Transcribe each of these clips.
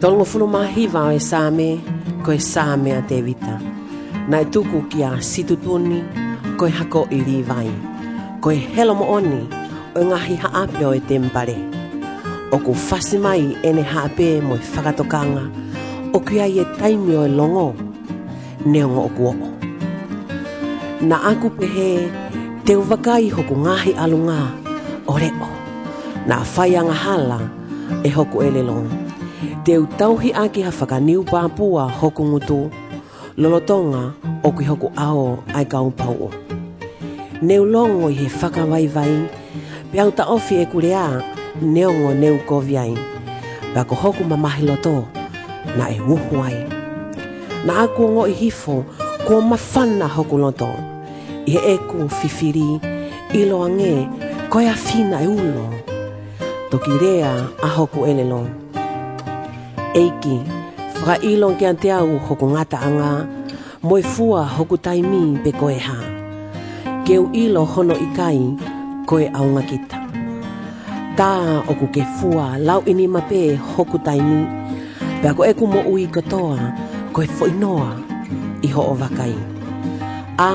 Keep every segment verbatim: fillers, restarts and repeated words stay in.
Tolungofulu mā hiva ʻo e Saame, ko e Saame ʻa Tēvita. Naʻe tuku kia Situtuni, ko e hako ʻi Līvai, ko e helo moʻoni ʻo e ngaahi haʻape ʻo e temipale. ʻOku fasi mai ʻene haʻape mo e fakatokanga, ʻoku ʻi ai e taimi ʻo e longo, neongo ʻoku oʻo. Naʻa ku pehē, te u vakai hoku ngaahi ʻalunga ʻo leʻo. Naʻa fai angahala ʻe hoku ʻelelo. Te u tauhi ʻaki ha fakaniu pāpua hoku ngutu, lolotonga ʻoku ʻi hoku ʻao ʻa e kau pauʻu. Ne u longo ʻi he fakavaivai, pea u taʻofi ʻeku lea, neongo ne u kovi ai. Pea ko hoku mamahi loto naʻe uhu ai. Naʻa ku ongoʻi hifo kuo mafana hoku loto. ʻI heʻeku fifili, ʻiloange ko e afi naʻe ulo. Toki lea ʻa hoku ʻelelo. ʻEiki, fakaʻilo kiate au hoku ngataʻanga, mo e fua hoku taimi pe ko e hā. Ke u ʻilo hono ʻikai ko e ʻaungakita. Tā ʻoku ke fua lauʻi nima pē hoku taimi, pea ko ʻeku moʻui kotoa ko e foʻi noa ʻi hoʻo vakai. ʻA,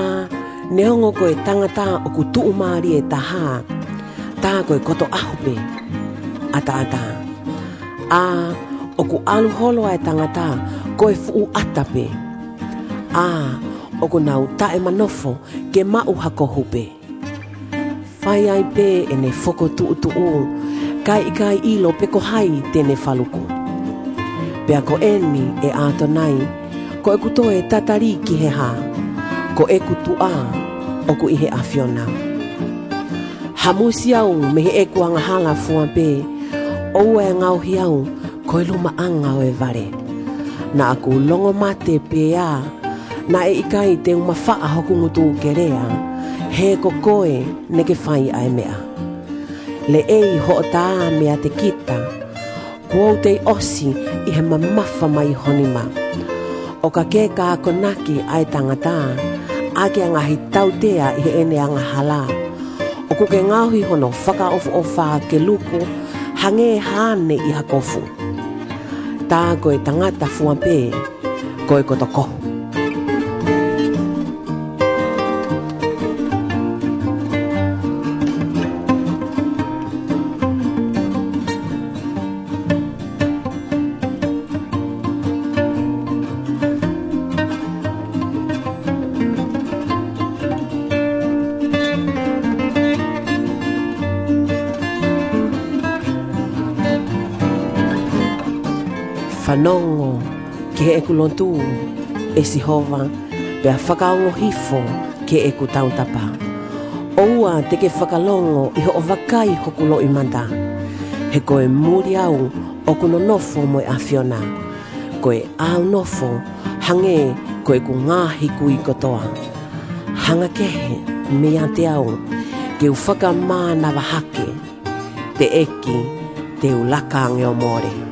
neongo ko e tangata ʻoku tuʻumālie taha, tā ko e koto ʻahu pē ʻataʻatā. ʻA, ʻoku ʻalu holo ʻa e tangata ko e fuʻu ʻata pē. ʻA, ʻoku nau taʻemanofo ke maʻu ha kohu pē. Fai ai pē ʻene fokotuʻutuʻu, kae ʻikai ʻilo pe ko hai te ne faluku. Pea ko eni, ʻe ʻAtonai, ko ʻeku toe tatali ki he hā, ko ʻeku tuʻa ʻoku ʻi he ʻAfiona. Hamusi au mei heʻeku angahala fua pē, ʻoua ʻe ngaohi au ko e lumaʻanga ʻo e vale. Naʻa ku longo mate pea naʻe ʻikai te u mafaʻa hoku ngutu ke lea, he ko koe ne ke fai ʻa e meʻa. Leʻei hoʻo tā meiate kita, kuo u tei ʻosi ʻi he mamafa mai ho nima. ʻO ka ke ka akonaki ʻa e tangata, ʻa ke ngaahi tautea ʻi heʻene angahala. ʻOku ke ngaohi hono fakaʻofoʻofa ke luku, hangē ha ane ʻi ha kofu. Tā ko e tangata fua pē, ko e koto kohu. Fanongo ki heʻeku lotu, ʻe Sihova, pea fakaongo hifo ki heʻeku tautapa. ʻOua te ke fakalongo ʻi hoʻo vakai hoku loʻimata. He ko e muli au ʻoku nonofo mo e ʻAfiona. Ko e ʻāunofo hangē ko ʻeku ngaahi kui kotoa. Hanga kehe meiate au ke u fakamānava hake. Teʻeki te u laka ange ʻo mole.